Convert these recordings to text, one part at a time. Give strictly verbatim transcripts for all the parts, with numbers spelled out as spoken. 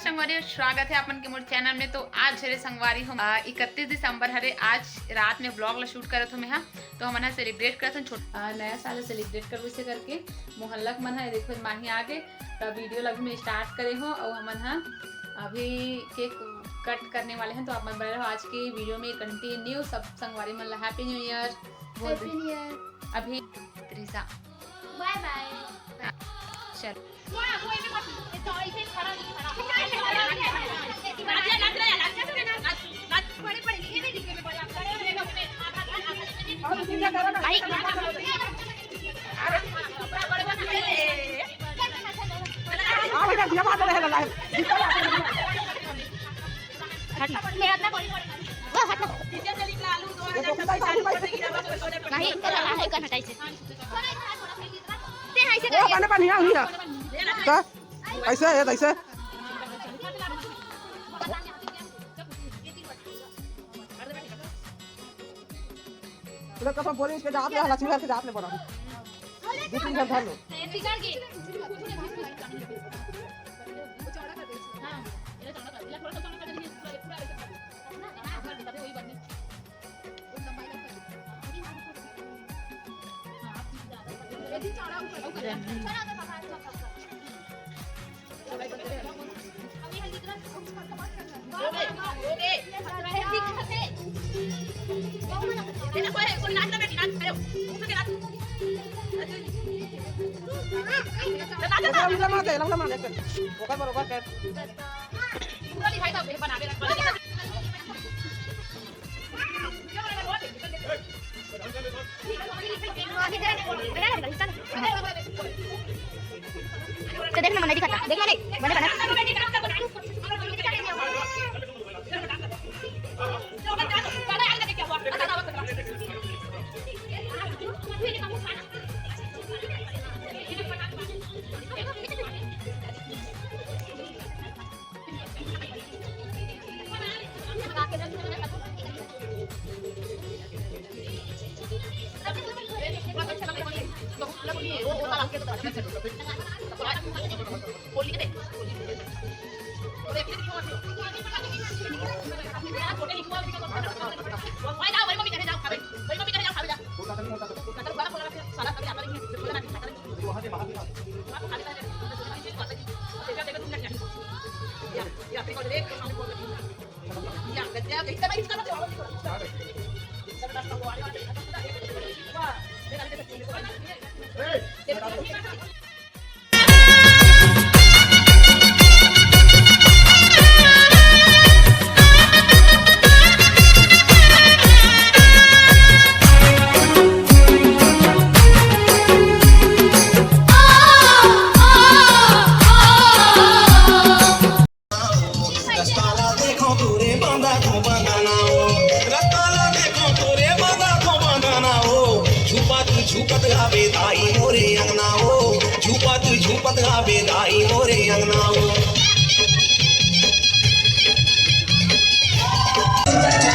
संगवारी, स्वागत है अपन के मोर चैनल में। तो आज हरे संगवारी, हम इकतीस दिसंबर हरे, आज रात में ब्लॉग ला शूट करत हो मैं हा। तो हमन हा सेलिब्रेट करत हन छोट, आ, नया साल सेलिब्रेट करबो इसे करके मोहल्ला के मन हा। देखो माही आ गे, तब वीडियो ला भी मैं स्टार्ट करे हो और हमन हा अभी केक कट करने वाले हैं। तो आप मन बने रहो आज के वीडियो में कंटिन्यू। सब संगवारी मन ला हैप्पी न्यू ईयर बोल दे। Happy new year. अभी त्रिशा, बाय बाय। चल। नहीं, ऐसे ओ, पानी, पानी, हाँ, हुई है। का? ऐसे है, ऐसे। इधर कसम बोली, इसके जात ले, लक्ष्मी घर के जात ले बना। दो तीन घर धर लो। तो देखना, मना दिखाता, देखना नहीं, मना बना।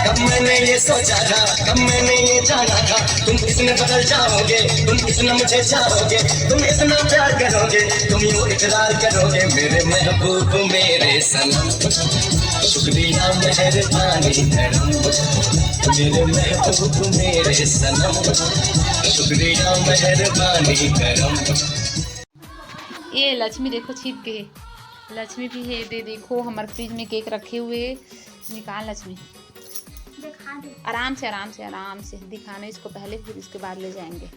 कब मैंने ये सोचा था, कब मैंने ये जाना था, तुम किसमें बदल जाओगे, तुम किसमें मुझे चाहोगे, तुम इतना प्यार करोगे, तुम यूं इकरार करोगे, मेरे महबूब, मेरे सनम। शुक्रिया, मेहरबानी करम, मेरे महबूब, मेरे सनम। शुक्रिया, मेहरबानी करम। ये लक्ष्मी देखो छिप गए, लक्ष्मी भी है। दे देखो, हमारे फ्रिज में केक रखे हुए हैं, निकाल लक्ष्मी। दिखा दे। आराम से, आराम से, आराम से दिखाना इसको पहले, फिर इसके बाद ले जाएंगे।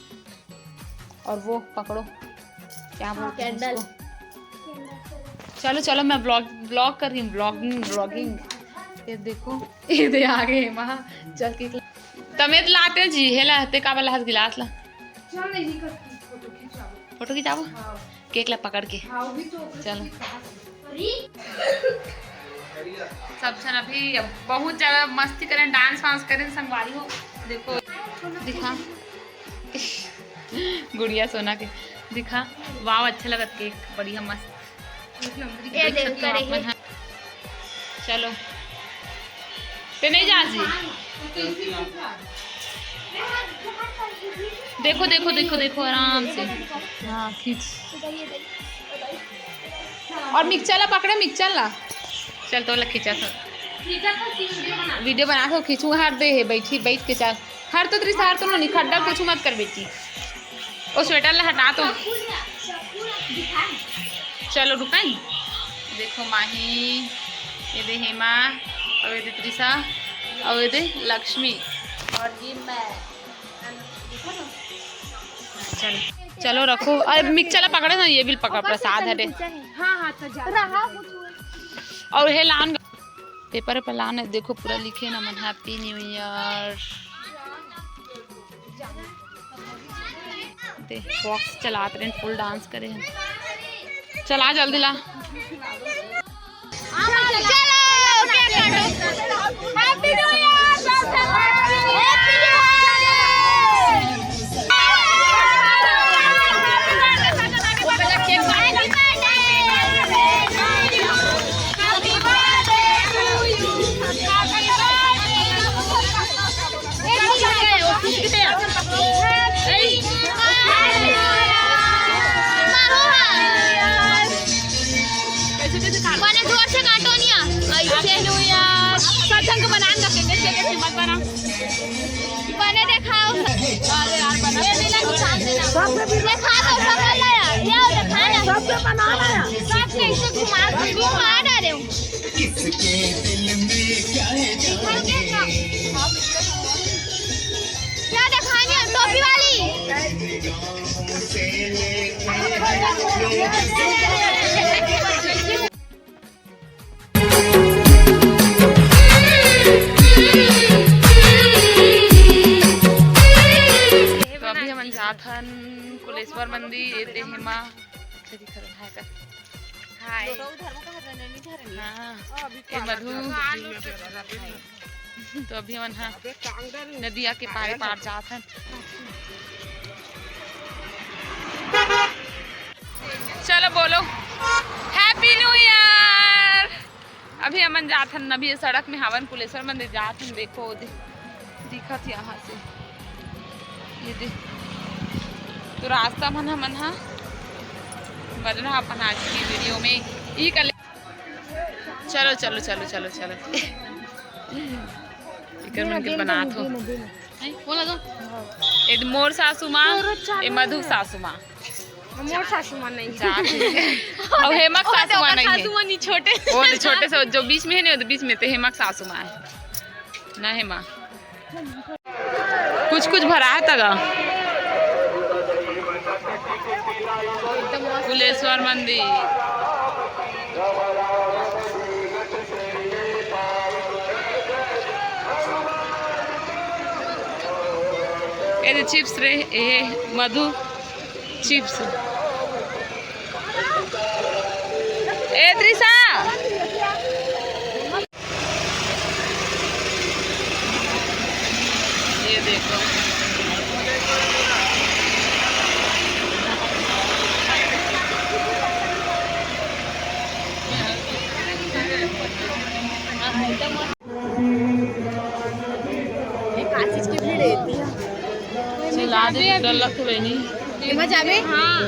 और वो पकड़ो, क्या बोलते हैं कैंडल। उसको? चलो, चलो, मैं ब्लॉग, ब्लॉग कर रही हूँ, ब्लॉगिंग, ब्लॉगिंग। ये देखो, ये दे आ गए वहाँ, चल के तमेत लाते जी, हेला, ते का वाला हाथ गिलास ला। चल, नहीं कर, फोटो खिंचाओ। फोटो खिंचाओ? हाँ। केक ला पकड़ के। हाँ, वो भी तो चलो। सब झन अभी बहुत ज्यादा मस्ती करें, डांस वांस करें, संगवारी हो। देखो, दिखा। गुड़िया सोना के दिखा। वाव, अच्छा लगत केक, बढ़िया मस्त। ये देख कर रही। चलो, ते नहीं जा जी। देखो, देखो, देखो, देखो, आराम से। हाँ, खींच। और मिक्सचर ला पकड़े, मिक्सचर ला। चल, तो ला खींचा तो। वीडियो बना तो खींचू, हर दे हे, बैठी, बैठ के चाल। हर तो त्रिशा, हर तो नो निखड्डा, कुछ मत कर बेटी। ओ स्वेटर ला हटा तो। चलो रुकाई। देखो माही, ये दे हेमा, और ये दे त्रिशा, और ये दे लक्ष्मी, और ये मैं। चलो, चलो रखो। अरे मिक्स चला पकड़े ना, ये भी पकड़, प्रसाद हरे। हाँ, हाँ, तो जा। और हे लान पेपर पे लान, देखो पूरा लिखे ना मन, Happy New Year। दे बॉक्स चलात रहे, फुल डांस करे हैं। चला जल्दी ला। चलो, केक काटो। Happy New Year, सब सबको Happy New Year। बने जोर से काटो निया। ऐसे। सब जन के बनान का केक, केक, केक मत बना। बने देखाओ। अरे यार, बना। ये मिला कि चांद देना। देखा दो, सब वाला यार। ये आओ, देखा ना। सबके बना ला यार। सब कैसे घुमा, घुमा ना रहे हो। क्या दिखानी है टोपी वाली? तो अभी हमन जात हन कुलेश्वर मंदिर, ये दे हेमा। अच्छा दिखत है का? हाय। लोटा उधर में कहा जाने नहीं धरे नहीं। हाँ। अभी ए मधु। तो अभी हमन हा नदिया के पारे पार जात हन। चलो बोलो, Happy New Year। अभी हमन जात हन, अभी ये सड़क में हावन, कुलेश्वर मंदिर जात हन। देखो दि-, दिखत यहाँ से ये दे। तो रास्ता मन हमन हा बना अपन आज की वीडियो में ई कर ले। चलो, चलो, चलो, चलो, चलो। इकर मन के बनात हो। हैं, बोला तो। ए मोर सासू माँ, ए मधु सासू माँ। मोर सासू माँ नहीं। जा, ठीक है। और हेमक सासू माँ नहीं है। सासू माँ नहीं, छोटे। वो तो छोटे से जो बीच में है नहीं, वो तो बीच में तो हेमक सासू माँ है ना, हेमा। कुछ कुछ भरा है तगा। कुलेश्वर मंदिर। ये दे चिप्स रे, ए मधु चिप्स। ए त्रिशा। ये देखो। ये का चीज की भीड़ है इतनी? चिल्ला दे, डर लगत बहनी। एमा जाबे? हाँ।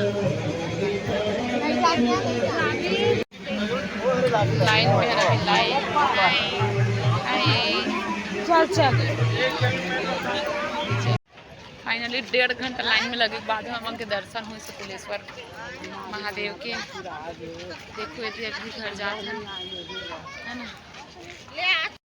लाइन में है ना, लाइन, लाइन। चल, चल। फाइनली डेढ़ घंटा लाइन में लगे के बाद हमन के दर्शन होइस कुलेश्वर महादेव के। देखो, ये अभी घर जात हन, है ना?